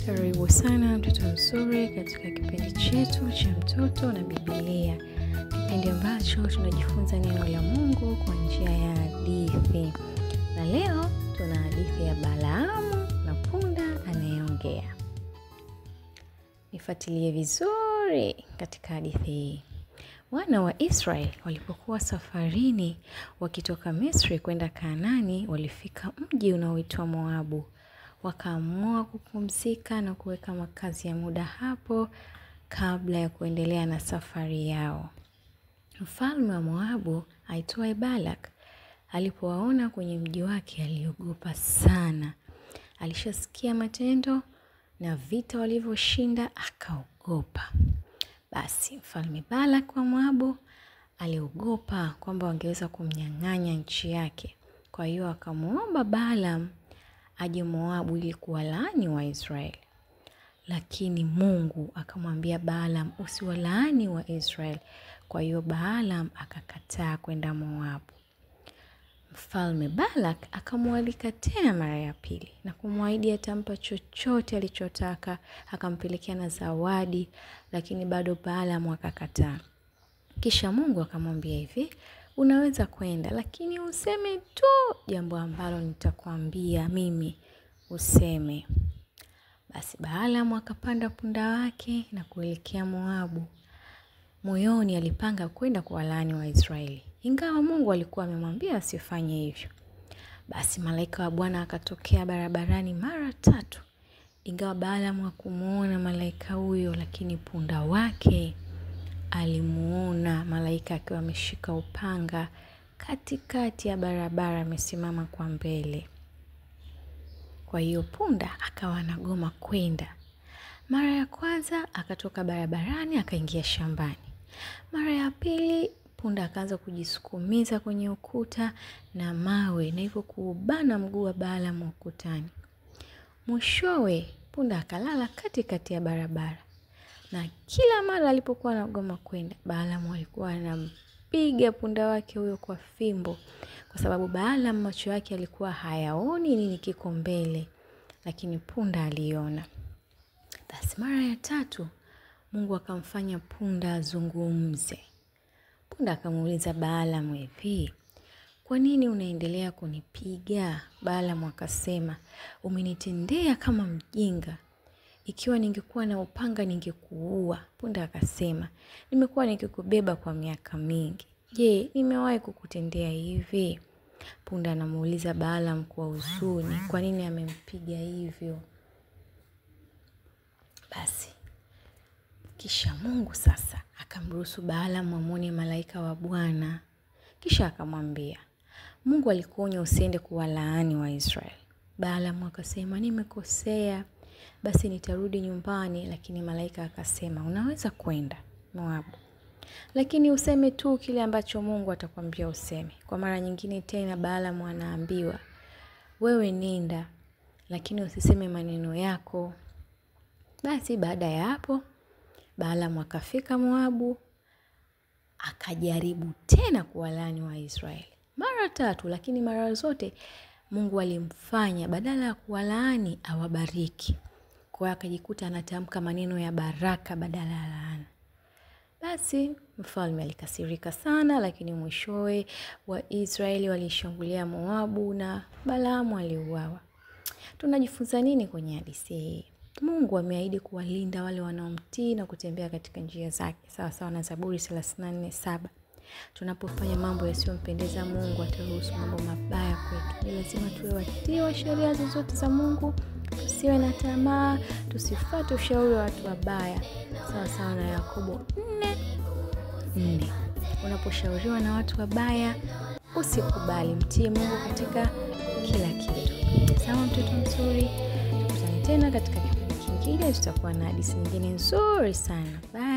Karibu sana mtoto mzuri katika kipindi chetu cha Mtoto na Biblia, kipindi ambacho tunajifunza neno la Mungu kwa njia ya hadithi. Na leo tuna hadithi ya Balaamu na punda anayeongea. Nifuatilie vizuri katika hadithi hii. Wana wa Israeli walipokuwa safarini wakitoka Misri kwenda Kanaani, walifika mji unaoitwa Moabu. Wakaamua kupumzika na kuweka makazi ya muda hapo kabla ya kuendelea na safari yao. Mfalme wa Moabu aitwaye Balak alipowaona kwenye mji wake aliogopa sana. Alishasikia matendo na vita walivyoshinda, akaogopa. Basi mfalme Balak wa Moabu aliogopa kwamba wangeweza kumnyang'anya nchi yake. Kwa hiyo akamuomba Balaam aje Moabu ili kuwalaani wa Israeli. Lakini Mungu akamwambia Balaam, usiwalaani wa Israeli. Kwa hiyo Balaam akakataa kwenda Moabu. Mfalme Balak akamwalika tena mara ya pili na kumwahidi atampa chochote alichotaka, akampelekea na zawadi, lakini bado Balaam akakataa. Kisha Mungu akamwambia hivi, unaweza kwenda, lakini useme tu jambo ambalo nitakwambia mimi useme. Basi Balaam akapanda punda wake na kuelekea Moabu. Moyoni alipanga kwenda kuwalaani wa Israeli, ingawa Mungu alikuwa amemwambia asifanye hivyo. Basi malaika wa Bwana akatokea barabarani mara tatu. Ingawa Balaam hakumuona malaika huyo, lakini punda wake alimuona malaika akiwa ameshika upanga katikati ya barabara, amesimama kwa mbele. Kwa hiyo punda akawa anagoma kwenda. Mara ya kwanza akatoka barabarani akaingia shambani. Mara ya pili punda akaanza kujisukumiza kwenye ukuta na mawe, na hivyo kuubana mguu wa Balaam ukutani. Mwishowe punda akalala katikati ya barabara. Na kila mara alipokuwa anagoma kwenda, Balaam alikuwa anampiga punda wake huyo kwa fimbo, kwa sababu Balaam macho yake alikuwa hayaoni nini kiko mbele, lakini punda aliona. Basi mara ya tatu Mungu akamfanya punda azungumze. Punda akamuuliza Balaam hivi, kwa nini unaendelea kunipiga? Balaam akasema, umenitendea kama mjinga. Ikiwa ningekuwa na upanga ningekuua. Punda akasema, nimekuwa nikikubeba kwa miaka mingi. Je, nimewahi kukutendea hivi? Punda anamuuliza Balaam kwa huzuni, kwa nini amempiga hivyo? Basi kisha Mungu sasa akamruhusu Balaam amuone malaika wa Bwana. Kisha akamwambia, Mungu alikuonya usiende kuwalaani wa Israeli. Balaam akasema, nimekosea, basi nitarudi nyumbani. Lakini malaika akasema, unaweza kwenda Moabu, lakini useme tu kile ambacho Mungu atakwambia useme. Kwa mara nyingine tena Balaam anaambiwa, wewe nenda, lakini usiseme maneno yako. Basi baada ya hapo Balaam akafika Moabu, akajaribu tena kuwalaani wa Israeli mara tatu, lakini mara zote Mungu alimfanya badala ya kuwalaani awabariki. Kwa hiyo akajikuta anatamka maneno ya baraka badala ya laana. Basi mfalme alikasirika sana, lakini mwishowe Waisraeli walishambulia Moabu na Balaamu aliuawa. Tunajifunza nini kwenye hadithi hii? Mungu ameahidi kuwalinda wale wanaomtii na kutembea katika njia zake, sawa sawa na Zaburi 34:7. Tunapofanya mambo yasiyompendeza Mungu, ataruhusu mambo mabaya kwetu. Ni lazima tuwe watii wa sheria zozote za Mungu, tusiwe na tamaa, tusifuate ushauri wa watu wabaya, sawa sawa na Yakobo 4:4. Unaposhauriwa na watu wabaya, usikubali. Mtii Mungu katika kila kitu. Sawa mtoto mzuri, tukutane tena katika kipindi kingine, tutakuwa na hadithi nyingine nzuri sana. Bye.